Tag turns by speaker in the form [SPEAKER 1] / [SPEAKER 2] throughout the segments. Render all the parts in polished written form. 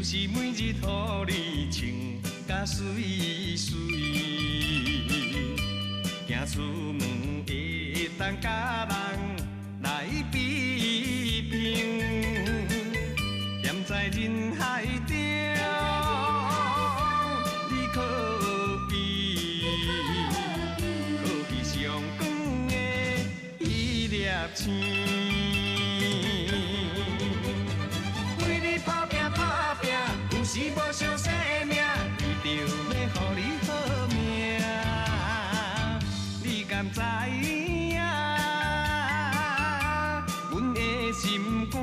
[SPEAKER 1] 是每日予你穿甲媠媠，行出门会当佮人来比拼，踮在人海中，你可比可比上光的彼粒星。为你打拼打拼，有时无相生命，为着欲予你好命，你敢知影？阮的心肝，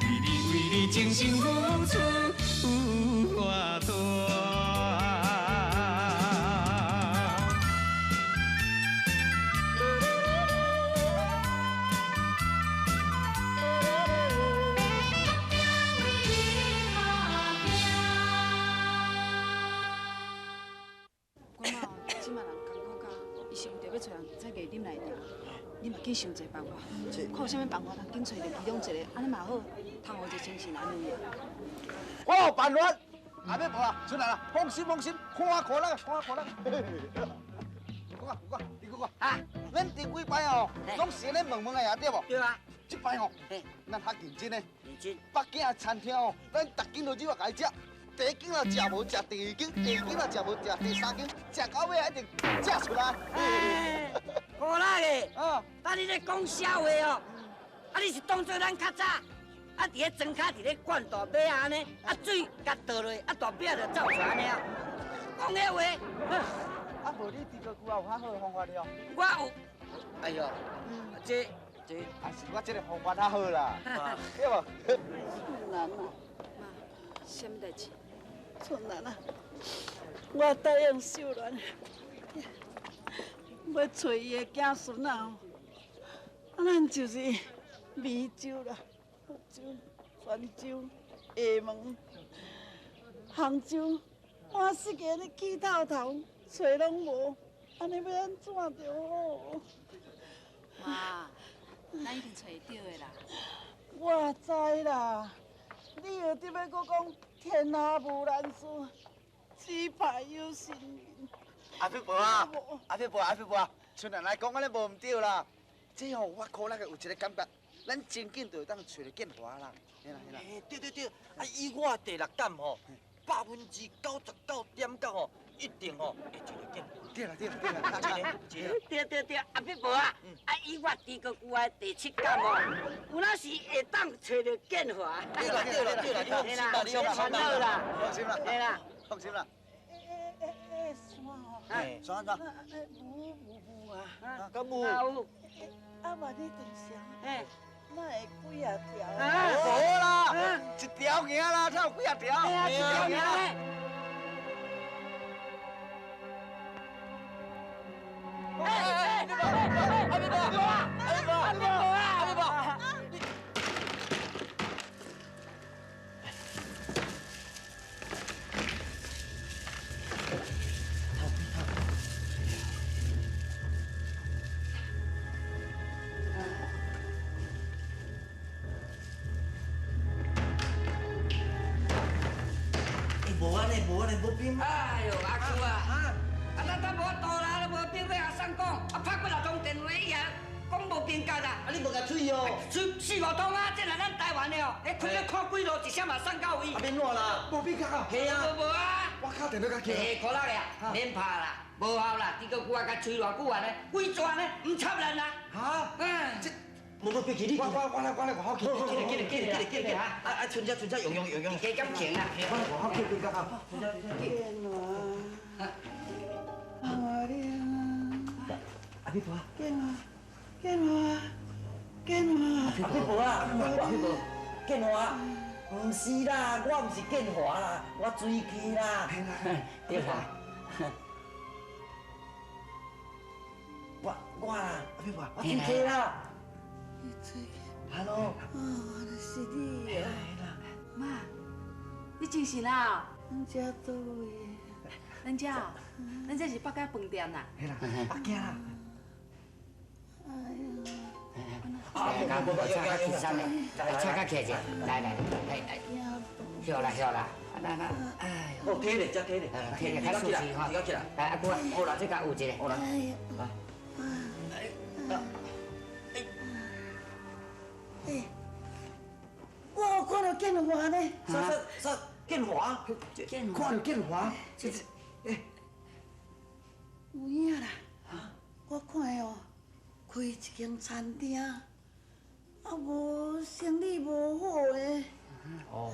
[SPEAKER 1] 为你为你真心付出有偌大。
[SPEAKER 2] 我妈哦，这马人艰苦甲，伊是为著欲揣人在艺林内底，你嘛紧想一个办法，看有啥物办法，通紧揣著其中一个，按呢嘛好，通予一个精神安慰啊。
[SPEAKER 3] 我有办法，阿伯婆啊，出来啦，放心放心，看我看啦，看我看啦。我我你讲啊，咱顶几摆哦，拢是咧问问的啊，对无？
[SPEAKER 4] 对啊。
[SPEAKER 3] 这摆吼，咱较认真的。
[SPEAKER 4] 认真。
[SPEAKER 3] 北京的餐厅哦，咱逐间都入来共伊食。第一间若食无食，第二间，第二间若食无食，第三间食到尾一定食出来。
[SPEAKER 4] 无啦个，啊你咧讲笑话哦？啊你是当作咱较早，啊伫咧庄跤伫咧灌大马按呢，啊水共倒落，啊大马就走出按呢哦。讲彼话，
[SPEAKER 3] 啊无你猪哥有较好的方法了？
[SPEAKER 4] 我有，哎哟，这这，
[SPEAKER 3] 还是我这个方法较好啦，对无？
[SPEAKER 2] 春兰啊，妈，啥物代志？春兰啊，我答应秀兰，欲揣伊的子孙啊，啊，咱就是湄洲啦，福州、泉州、厦门、杭州，满世界咧去透透，揣拢无，按呢欲按怎著好？
[SPEAKER 5] 妈，咱一定揣会著的啦。
[SPEAKER 2] 我知啦，你又伫欲阁讲天下无难事，只怕有心人。
[SPEAKER 3] 阿伯婆啊，阿伯婆，阿伯婆啊，像人来讲按呢无毋对啦。这吼我可能有一个感觉，咱真紧就会当揣著建华啦。嘿啦嘿啦。
[SPEAKER 6] 对对对，啊以我第六感吼，99.9%吼，一定吼会揣著建华。
[SPEAKER 3] 对啦对啦对啦，
[SPEAKER 6] 真的真的。
[SPEAKER 4] 对对对，阿伯婆啊，啊以我猪哥舅的第七感哦，有哪时会当揣著建华。
[SPEAKER 6] 对啦对啦对啦，你放心啦，你放心啦，
[SPEAKER 3] 放心啦，
[SPEAKER 4] 嘿啦，
[SPEAKER 3] 放心啦。
[SPEAKER 2] 欸，山哦，
[SPEAKER 3] 山安怎？
[SPEAKER 2] 欸，有有有啊，
[SPEAKER 6] 敢有？
[SPEAKER 4] 有。
[SPEAKER 2] 啊，万里长城，哪会几啊条？
[SPEAKER 3] 无啦，一条尔啦，哪有几啊条？
[SPEAKER 4] 一条尔。
[SPEAKER 6] 哎哎，阿伯婆，阿伯婆，阿伯婆，阿伯婆。
[SPEAKER 4] 哎呦，阿舅啊，啊咱咱无法度啦，无兵欲阿桑讲，啊拍几若通电话，伊也讲无平觉啦。
[SPEAKER 6] 啊你无共催哦？
[SPEAKER 4] 催四五通啊，这若咱台湾的哦，彼开咧看几路，一声嘛送到位。
[SPEAKER 6] 啊免怎啦？
[SPEAKER 3] 无变觉啊？
[SPEAKER 6] 系啊。
[SPEAKER 4] 无无啊。
[SPEAKER 3] 我敲电话较轻。
[SPEAKER 4] 欸，苦力啊，免拍啦，无效啦，猪哥舅啊，共催偌久啊呢，几逝呢，毋插咱啦。
[SPEAKER 6] 哈？
[SPEAKER 4] 嗯。
[SPEAKER 6] 这。无无别去你。我来外口去。紧来紧来紧来紧来紧来啊啊！春姐春姐用用用用。
[SPEAKER 4] 加减钱啦。
[SPEAKER 6] 我来外口去变觉啊。春姐春姐。
[SPEAKER 2] 建华，阿
[SPEAKER 6] 阿伯婆。
[SPEAKER 2] 建华，建华，建华。
[SPEAKER 6] 阿伯婆啊，阿伯婆，建华，毋是啦，我毋是建华啦，我水溪啦。
[SPEAKER 4] 对啦。
[SPEAKER 6] 我我啦，阿伯婆，我水溪啦。Hello。
[SPEAKER 2] 哦，原来是你啊！
[SPEAKER 5] 妈，你精神啊？
[SPEAKER 2] 咱这佗位？
[SPEAKER 5] 咱这，咱这是北街饭店啦。
[SPEAKER 6] 嘿啦，北京啦。
[SPEAKER 2] 哎呀！
[SPEAKER 4] 啊，无无，请较轻松的，来，请较客气，来来来来。
[SPEAKER 2] 惊
[SPEAKER 4] 休啦休啦，啊那哎，
[SPEAKER 6] 好，起咧，才起咧，
[SPEAKER 4] 起咧，较舒适吼。
[SPEAKER 6] 起来。
[SPEAKER 4] 来，阿姑啊，
[SPEAKER 6] 好啦，
[SPEAKER 4] 这个有一个。
[SPEAKER 6] 好啦。
[SPEAKER 2] 来。哎，我有看到建华呢。
[SPEAKER 6] 啥啥啥？建华？
[SPEAKER 3] 看到建华？
[SPEAKER 4] 这
[SPEAKER 3] 哎，
[SPEAKER 2] 有影啦。我看哦，开一间餐厅，啊无生意无好的。
[SPEAKER 6] 哦。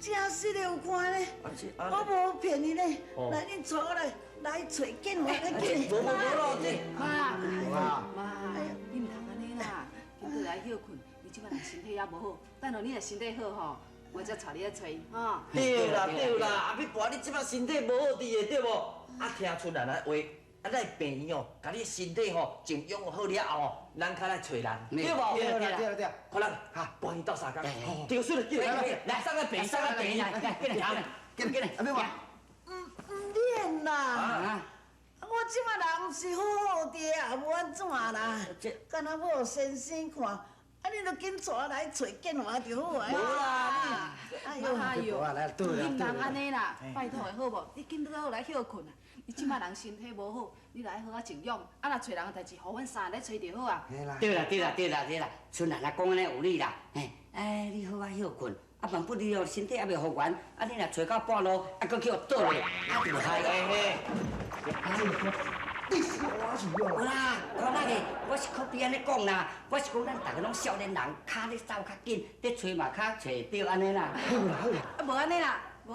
[SPEAKER 2] 真实的有看呢，我无骗你呢。来，你带我来来揣建华来紧。
[SPEAKER 6] 无无无咯，这。
[SPEAKER 5] 妈，妈，你毋通按呢啦，紧倒来歇睏。你这摆人身体也无好，等下你若身体好吼，我才带你去揣吼。
[SPEAKER 6] 对啦对啦，阿美婆，你这摆身体无好伫的对无？啊，听春兰的话，啊，咱病院哦，共你身体吼静养好了后吼，咱较来揣人，对无？
[SPEAKER 3] 对啦对啦对啦。
[SPEAKER 6] 好啦，哈，赶紧斗相共。对，水了，来来
[SPEAKER 4] 来，
[SPEAKER 6] 送到病院，送到病院，
[SPEAKER 4] 来，进来，进来，
[SPEAKER 3] 阿美婆。
[SPEAKER 2] 毋免啦。我这摆人是好好的啊，无按怎啦。敢若无先生看，啊，你著紧带我来揣建华就好啊。
[SPEAKER 6] 无啦，
[SPEAKER 2] 哎呦，
[SPEAKER 5] 哎呦，你毋通按呢啦，拜托的好无？你紧倒来歇睏啊！你这摆人身体无好，你来好好静养。啊，若揣人的代志，予阮三个来揣就好啊。
[SPEAKER 4] 对啦对啦对啦对啦，春兰啊讲按呢有理啦。嘿，哎，你好好歇睏，啊，万不你哦身体犹未复原，啊，你若揣到半路，啊，阁去予倒落，啊，就害。
[SPEAKER 6] 嘿。
[SPEAKER 3] 你是我是
[SPEAKER 4] 哦。有啦，我那个，我是可比按呢讲啦，我是讲咱逐个拢少年人，跤咧走较紧，咧揣嘛较揣会著按呢啦。
[SPEAKER 3] 好啦好啦。
[SPEAKER 5] 啊，无按呢啦，无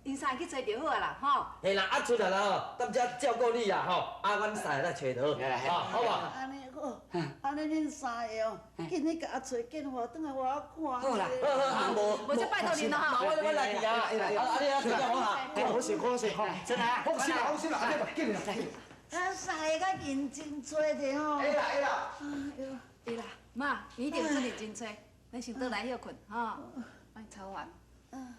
[SPEAKER 5] ，𪜶三个去揣就好啊啦，吼。
[SPEAKER 6] 嘿啦，啊，春兰啊，踮遮照顾你啦，吼，啊，阮三个来揣就好，好无？
[SPEAKER 2] 按呢好，按呢恁三个哦，紧去共我揣建华转来，我看。
[SPEAKER 4] 好啦，
[SPEAKER 6] 好好啊，无，
[SPEAKER 5] 无则拜托恁咯吼。
[SPEAKER 6] 我我来去啊，啊，你啊，揣好哈。
[SPEAKER 3] 好势好势，
[SPEAKER 4] 春兰，
[SPEAKER 3] 放心啦放心啦，阿妹，紧啦。
[SPEAKER 2] 咱三个较认真揣者吼。
[SPEAKER 3] 会啦会啦。
[SPEAKER 2] 哎呦，
[SPEAKER 5] 会啦，妈，你一定出认真揣，咱先倒来歇睏，吼，莫操烦。
[SPEAKER 2] 嗯。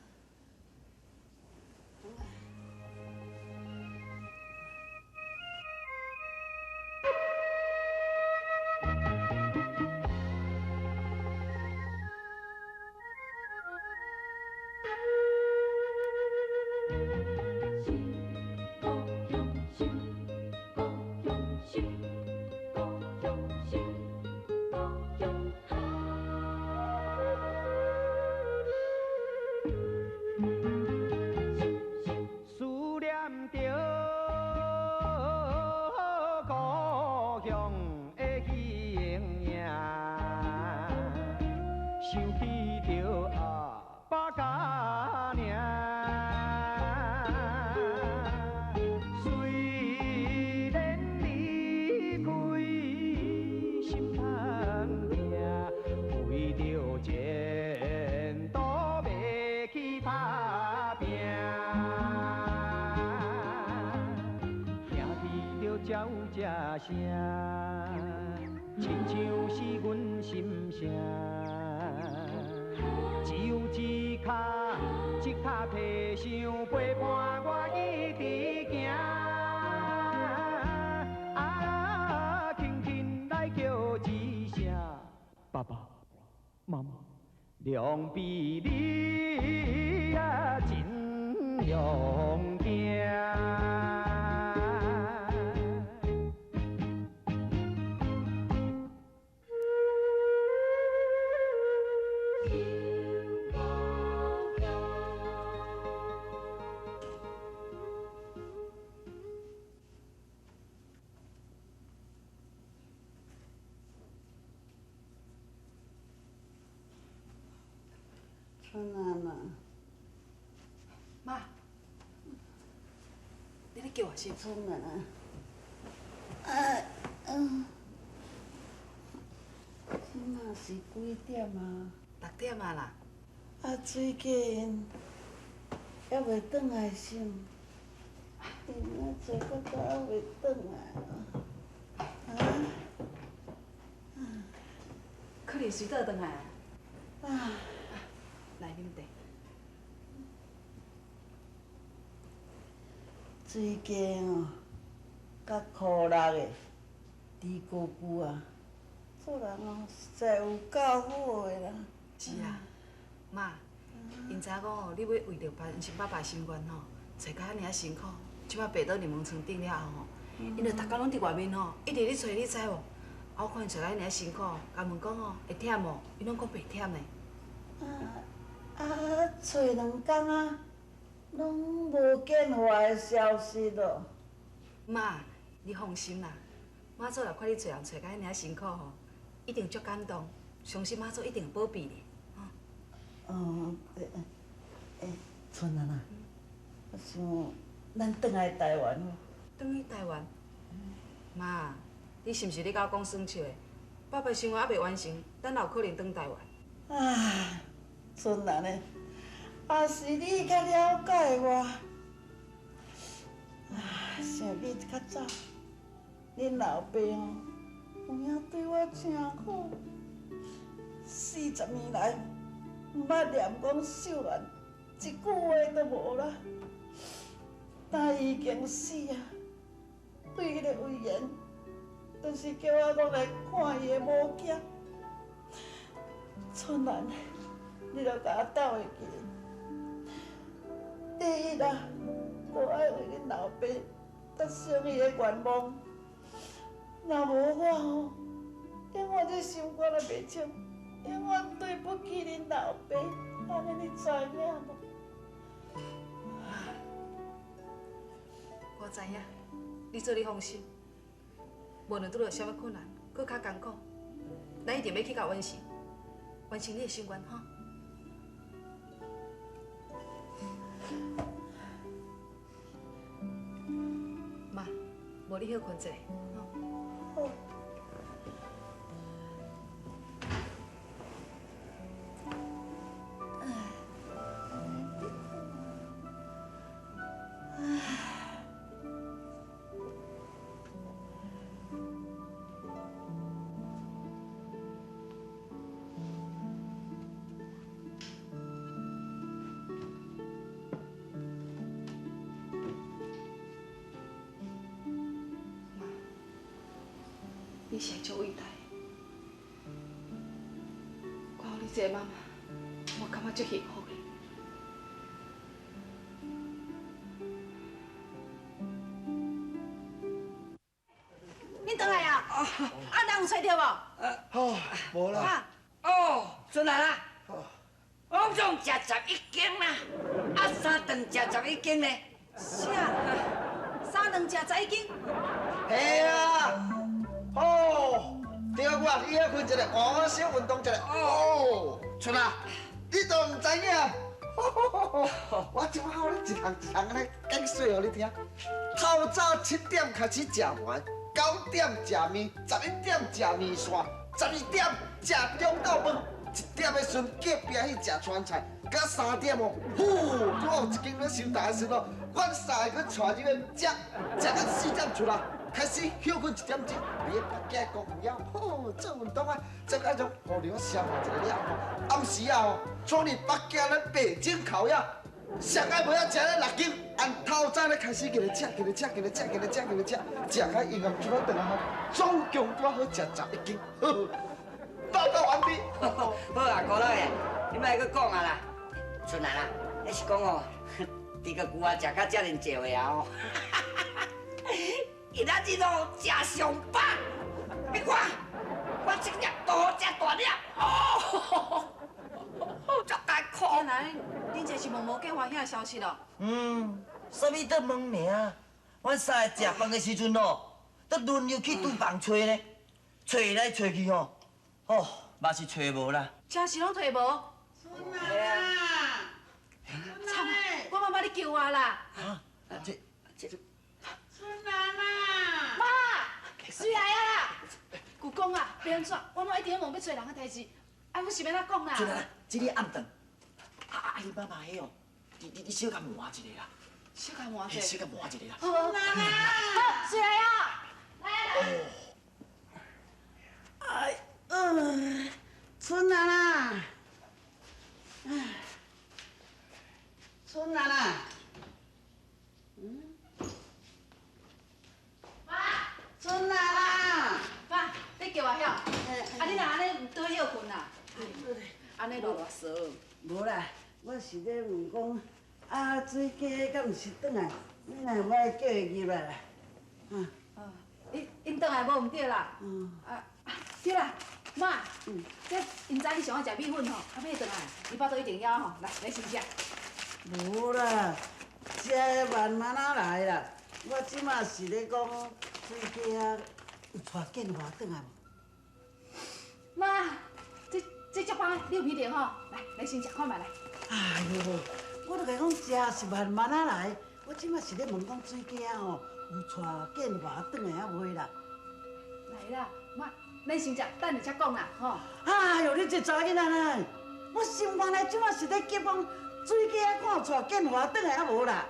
[SPEAKER 1] 声，亲像是阮心声。只有一跤一跤提想陪伴我一直行。啊，轻轻来叫一声爸爸妈妈，两比你啊真勇敢。
[SPEAKER 2] 春兰啊，
[SPEAKER 5] 妈，你咧叫我啥？
[SPEAKER 2] 春兰啊，哎，嗯，这马是几点啊？
[SPEAKER 5] 6点啊啦。
[SPEAKER 2] 啊，水果𪜶犹未转来是毋？𪜶啊坐到遮犹未转来啊？啊？
[SPEAKER 5] 可能随倒转来啊。
[SPEAKER 2] 啊。
[SPEAKER 5] 来啉茶。
[SPEAKER 2] 水鸡哦，佮苦力的猪姑姑啊，做人哦，实在有够好的啦。
[SPEAKER 5] 是啊，妈， 𪜶知影讲哦，你欲为著完成爸爸心愿吼，揣甲遐尔仔辛苦，这摆爬倒入门床顶了后吼，𪜶就逐工拢伫外面吼，一直咧揣，你知无？啊，我看𪜶揣甲遐尔仔辛苦，共问讲吼会忝无？𪜶拢讲袂忝呢。
[SPEAKER 2] 啊，揣两工啊，拢无见坏的消息咯。
[SPEAKER 5] 妈，你放心啦，妈祖若看你揣人揣甲遐尔仔辛苦吼，一定足感动，相信妈祖一定会保庇你。
[SPEAKER 2] 哦，欸，春兰啊，我想咱转来台湾无？
[SPEAKER 5] 转去台湾？妈，你是毋是咧共我讲耍笑的？爸爸心愿犹未完成，咱哪有可能转台湾？
[SPEAKER 2] 啊，春兰的，也是你较了解我。啊，想起较早，恁老爸哦，有影对我诚好，40年来。毋捌念讲秀兰一句话都无啦。但伊已经死啊，对彼个遗言，就是叫我讲来看伊的某囝。春兰，你著共我斗会记。第一啊，就爱为恁老爸达成伊的愿望。若无我吼，永远这心肝也袂清。永远对不起恁老爸，按呢你知影无？
[SPEAKER 5] 我知影，你做你放心。无论拄著啥物困难，阁较艰苦，咱一定欲去共完成，完成你的心愿吼。妈，无你歇睏一下，吼。你实足伟大，看到你这个妈妈，我感觉足幸福的。恁转来啊？啊，人有揣著无？
[SPEAKER 3] 哦，无啦。
[SPEAKER 4] 哦，孙来啦。我总食11斤啦，啊，三顿食11斤呢。
[SPEAKER 5] 啥？三顿食11斤？
[SPEAKER 3] 嘿啊！哦，对我，你遐困一下，我小运动一下。哦，春啊，你都毋知影。我这摆好咧，一项一项按呢解说予你听。透早7点开始食饭，9点食面，11点食面线，12点食中昼饭，1点的时阵隔壁去食川菜，到3点哦，呼，拄好一间咧收台的时阵哦，阮三个去带入去食，食到4点出来。开始歇睏1点钟，伫咧北京公园好做运动啊，这个种互凉消耗一下了后，暗时啊吼，从伫北京咧北京烤鸭，上爱尾仔食咧6斤，按透早咧开始给咧食，给咧食，给咧食，给咧食，给咧食，食到营养出来转来吼，总共拄好食11斤，报告完毕。
[SPEAKER 4] 好啊，郭老爷，你莫阁讲啊啦，春兰啊，彼是讲哦，猪个龟啊食到遮尔少的啊哦。今仔日哦，食上饱，你看，我这粒多食大粒，哦，足艰苦。
[SPEAKER 5] 原来恁这是问无计划遐消息咯？
[SPEAKER 6] 嗯，啥物都问尔。阮三个食饭的时阵哦，都轮流去厨房揣呢，揣来揣去吼，哦，嘛是揣无啦。
[SPEAKER 5] 真是拢揣无？
[SPEAKER 2] 春兰啊，
[SPEAKER 5] 惨啊！我妈妈咧叫我啦。
[SPEAKER 6] 啊，这。
[SPEAKER 2] 春兰啊！
[SPEAKER 5] 妈，随来啊啦！舅公啊，欲按怎？我妈一直问欲揣人的代志，啊，阮是欲按怎讲啦？
[SPEAKER 6] 春兰，这个暗顿，啊，你妈妈彼哦，你小共换一下啦。
[SPEAKER 5] 小共换一下。
[SPEAKER 6] 小共换一下啦。
[SPEAKER 5] 好，好，随来啊！来啊来。
[SPEAKER 2] 哎，春兰啊！哎，春兰啊！春兰啊！
[SPEAKER 5] 妈，你叫我晓？啊，你若按呢毋倒歇睏啦？按呢热热臊。
[SPEAKER 2] 无啦，我是咧问讲，啊，水鸡敢毋是转来？你若无爱叫伊入来啦？啊。
[SPEAKER 5] 哦，𪜶𪜶转来无毋对啦。嗯。啊，对啦，妈。嗯。这𪜶知你上爱食米粉吼，啊，买转来，伊腹肚一定枵吼，来，来先食。
[SPEAKER 2] 无啦，食的慢慢仔来啦。我这马是咧讲水鸡仔有带建华转来无？
[SPEAKER 5] 妈，这足芳，你有味道吼？来，来先食看觅来。
[SPEAKER 2] 哎呦，我都共讲食是慢慢仔来，我这马是咧问讲水鸡仔吼有带建华转来啊未啦？
[SPEAKER 5] 来啦，妈，咱先食，等下才讲啦，吼。
[SPEAKER 2] 哎呦，你这查囡仔啦！我心肝内这马是咧急讲水鸡仔看有带建华转来啊无啦？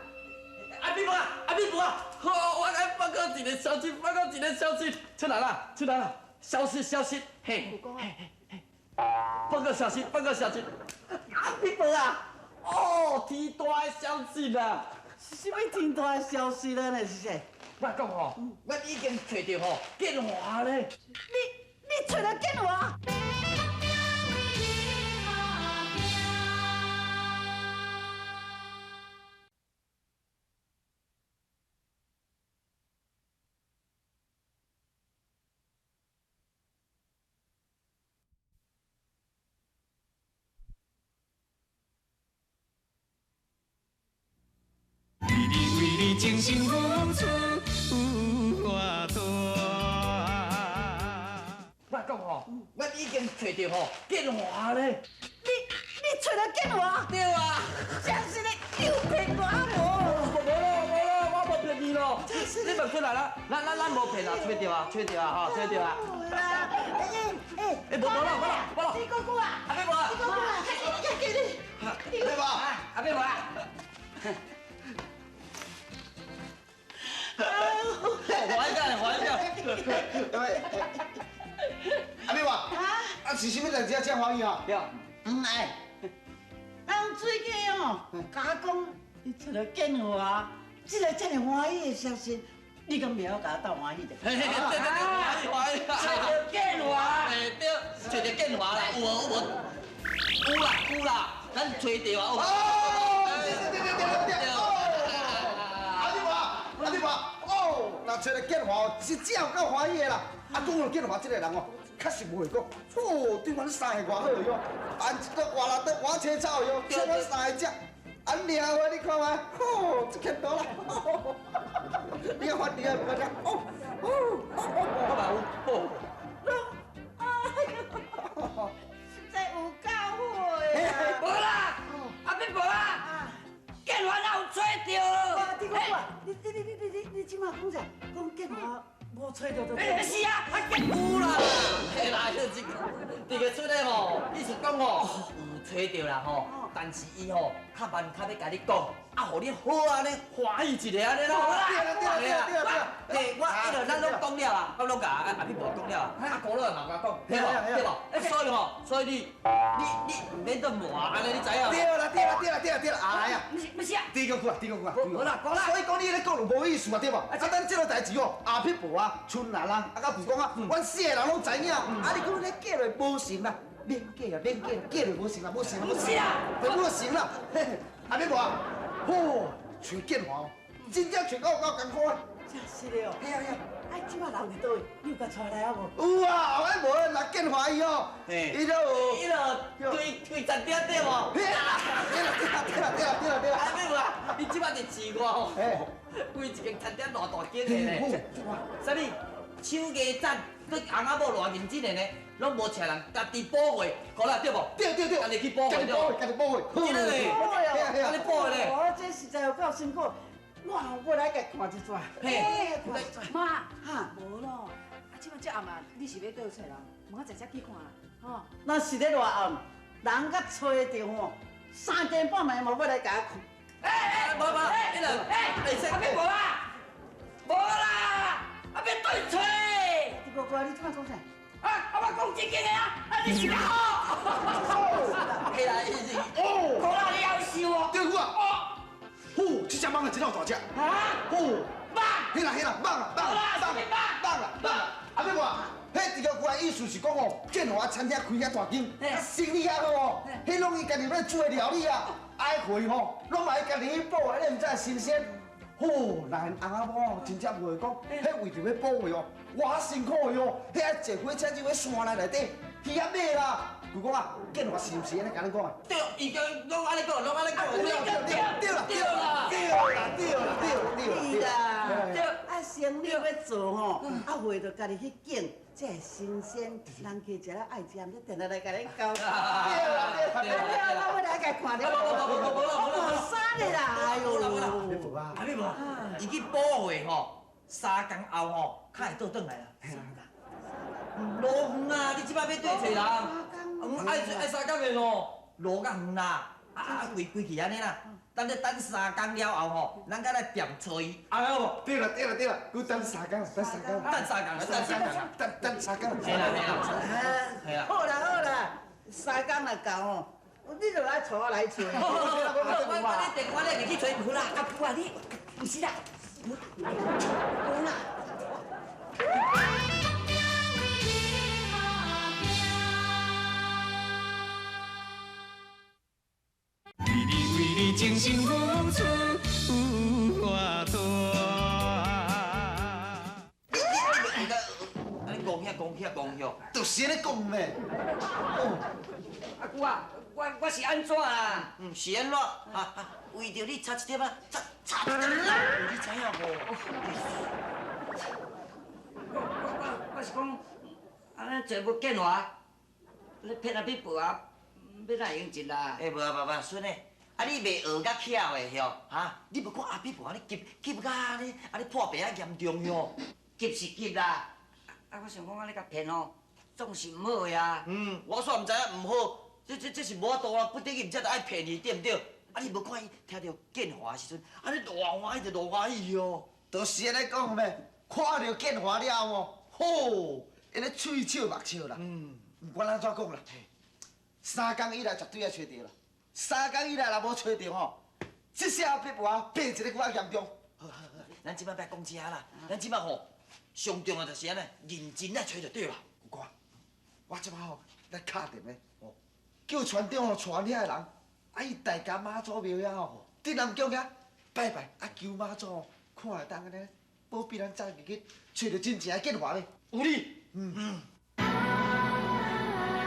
[SPEAKER 6] 阿美婆啊，阿美婆啊，我爱报告一个消息，报告一个消息，出来啦，出来啦，消息消息，嘿，报告消息，报告消息，阿美婆啊，哦，天大的消息啦！
[SPEAKER 2] 是啥物天大的消息咧？是啥？
[SPEAKER 6] 我讲吼，我已经揣著吼建华咧。
[SPEAKER 2] 你揣著建华？
[SPEAKER 1] 真心付出有偌大？
[SPEAKER 6] 我讲吼，我已经揣著吼建华咧。
[SPEAKER 2] 你揣著建华？
[SPEAKER 6] 对啊。
[SPEAKER 2] 真是咧，又骗我无？
[SPEAKER 6] 无咯无咯，我无骗你咯。你问出来啦，咱无骗啦，揣著啊，揣著啊，吼，揣著啊。哎，无无啦无啦无啦。
[SPEAKER 2] 你姑姑啊？
[SPEAKER 6] 阿伯无啊？
[SPEAKER 2] 你姑姑啊？较紧，较紧。
[SPEAKER 6] 阿伯无啊？阿伯无啊？欢喜欢喜。
[SPEAKER 3] 阿美婆，啊是啥物代志啊？遮欢喜啊？
[SPEAKER 6] 对。
[SPEAKER 2] 毋爱，人水鸡哦，共我讲伊揣著建华，这个遮尔欢喜的消息，你敢袂晓共我斗欢喜者？
[SPEAKER 6] 嘿嘿，对对对，欢喜欢喜。揣著建华，嘿对，揣著建华啦，有无有无？有啦有啦，咱揣著啊。
[SPEAKER 3] 哦，对对对对对对。阿美婆，阿美婆，哦，若揣著建华是真有够欢喜的啦。啊，讲到建华这个人哦，确实无话讲。哦，对阮三个偌好哟，按一个活人都活车走哟，请阮三个食。按掠话你看觅，吼，这欠多啦。你看发嗲啊，发嗲，哦哦，
[SPEAKER 6] 我嘛有，哦。
[SPEAKER 2] 哎呦，实在有够好的。
[SPEAKER 4] 无啦，阿伯无啦，建华哪有揣著？
[SPEAKER 2] 你这马讲啥？讲建华无揣著就
[SPEAKER 4] 对。是啊，啊
[SPEAKER 6] 有啦，嘿啦，这个，这个出来吼，意思讲吼，有揣著啦吼，但是伊吼较慢较欲共你讲，啊，予你好按呢欢喜一下按呢啦。
[SPEAKER 3] 对啦对啦对啦对啦。
[SPEAKER 6] 嘿，我彼落咱拢讲了啊，我拢共阿美婆讲了啊，阿古老嘛共讲，对无对无？哎，所以吼，所以你毋免阁骂按呢，你知影？
[SPEAKER 3] 对啦对啦对啦对啦对啦，哎呀，
[SPEAKER 4] 毋是啊，
[SPEAKER 3] 猪哥啊，猪哥啊，
[SPEAKER 4] 无啦，讲啦。
[SPEAKER 3] 所以讲你咧讲就无意思啊，对无？啊，咱这个代志哦，阿撇婆啊、春兰啊、啊，佮蒲公啊，阮四个人拢知影。啊，你讲你嫁落无成啦，免嫁啊，免嫁，嫁落无成啦，无成啦，无
[SPEAKER 4] 成啦，
[SPEAKER 3] 无成啦。阿撇婆啊，吼，揣建华，真正揣到有够艰苦啊！
[SPEAKER 2] 真是的哦。
[SPEAKER 3] 嘿啊嘿啊。
[SPEAKER 2] 啊，这摆人伫佗位？你有共带来啊无？
[SPEAKER 3] 有啊，后摆无若建华伊哦，伊就
[SPEAKER 6] 伊就规餐厅对无？
[SPEAKER 3] 对啦对啦对啦对啦对啦对啦。
[SPEAKER 6] 阿妹无啊，伊这摆伫市外吼，规一间餐厅偌大间的咧。啥物？手艺赞，佮翁仔某偌认真的呢，拢无请人，家己补货，好啦对无？
[SPEAKER 3] 对对对，
[SPEAKER 6] 家己去补货，
[SPEAKER 3] 家己补货，家己补货。
[SPEAKER 6] 真的咧，家己补的咧。
[SPEAKER 2] 哦，这实在有够辛苦。我后过来共看一撮。
[SPEAKER 6] 嘿，
[SPEAKER 5] 妈，哈，无咯。啊，这摆这暗啊，你是欲倒揣人？问我直接去看啦，吼。
[SPEAKER 2] 若是咧偌暗，人佮揣著吼，三更半暝嘛欲来共我看。
[SPEAKER 6] 哎哎，无无，迄个，
[SPEAKER 4] 哎，阿伯无啦，无啦，阿伯对揣。
[SPEAKER 2] 你哥哥，你这摆讲啥？
[SPEAKER 4] 啊，我讲正经的啊，啊你是较好。
[SPEAKER 6] 嘿啦，伊是
[SPEAKER 3] 哦，
[SPEAKER 4] 好啦，你夭寿哦。
[SPEAKER 3] 对啊。哦。呼，这只蠓啊真够大只。
[SPEAKER 4] 啊？
[SPEAKER 3] 呼，
[SPEAKER 4] 蠓。
[SPEAKER 3] 嘿啦嘿啦，蠓啊蠓啊蠓啊蠓啊蠓啊！阿伯，彼一个句意思是讲哦，建华餐厅开遐大间，生意遐好哦，彼拢伊家己欲煮的料理啊，爱回吼，拢嘛伊家己去补的，你毋知新鲜。吼，那𪜶翁仔某真正无话讲，彼为著欲补货哦，偌辛苦的哦，彼爱坐火车入去山内内底去遐买啦。舅公啊，建华是毋是按呢共恁讲啊？
[SPEAKER 6] 对，伊讲拢按呢讲，拢按呢讲。
[SPEAKER 3] 对对对啦，对啦，对啦，对啦，对对
[SPEAKER 2] 啦，对。啊，生意欲做吼，啊货就家己去拣，才会新鲜。人客食了爱食，才定定来共恁交。对
[SPEAKER 3] 啦对啦
[SPEAKER 2] 对啦，我欲来共看著。
[SPEAKER 6] 无啦无啦，
[SPEAKER 2] 我看啥咧啦？哎呦，
[SPEAKER 6] 无啦无啦，阿美无，伊去补货吼，三工后吼，较会倒转来啦。路远啊，你这摆欲缀揣人？爱爱三工的咯，路较远啦，啊规规去按呢啦。等你等三工了后吼，咱阁来踮揣伊，啊好无？
[SPEAKER 3] 对啦对啦对啦，阁等三工，等三工，
[SPEAKER 6] 等三工，等三工，
[SPEAKER 3] 等等三工。
[SPEAKER 6] 嘿啦嘿啦，嘿啦。
[SPEAKER 2] 好啦好啦，三工若到吼，你就来带我来揣。
[SPEAKER 4] 我我咧电话咧，入去揣无啦，阿婆啊，你毋是啦，无啦。
[SPEAKER 1] 精神付出有偌大？
[SPEAKER 6] 你你讲遐讲遐讲遐，
[SPEAKER 3] 就是按呢讲咩？
[SPEAKER 4] 阿姑啊，我是按怎啦？
[SPEAKER 6] 嗯，是按怎？啊，为著你差一点仔，差差一点仔，你知影无？
[SPEAKER 4] 我是讲，啊，咱做无建华，你骗阿美婆啊，欲哪会用一啦？
[SPEAKER 6] 欸，无啊，爸爸，孙仔。啊！你袂学甲巧的哟，哈？你无看阿美婆按呢急急甲按呢，按呢破病啊严重哟。
[SPEAKER 4] 急是急啦，啊！我想讲按呢共骗吼，总是毋好的啊。
[SPEAKER 6] 嗯，我煞毋知影毋好，这是无法度啊，不得已才著爱骗伊，对毋对？啊！你无看伊听著建华的时阵，按呢偌欢喜就偌欢喜哦。
[SPEAKER 3] 就是按呢讲咩？看著建华了后吼，因咧喙笑目笑啦。嗯，毋管按怎讲啦，三工以内绝对爱揣著啦。三工以内若无揣著吼，这下阿伯啊变一个阁较严重。
[SPEAKER 6] 好好好，咱这摆别讲这啦，咱这摆吼上重要就是按呢，认真来揣就对啦。
[SPEAKER 3] 有看，我这摆吼来敲电话，叫船长吼带阮遐的人，啊去大甲妈祖庙遐吼，镇南宫遐拜拜，啊求妈祖吼，看会当按呢保庇咱早日去揣著真正的建华咧。
[SPEAKER 6] 有理。嗯。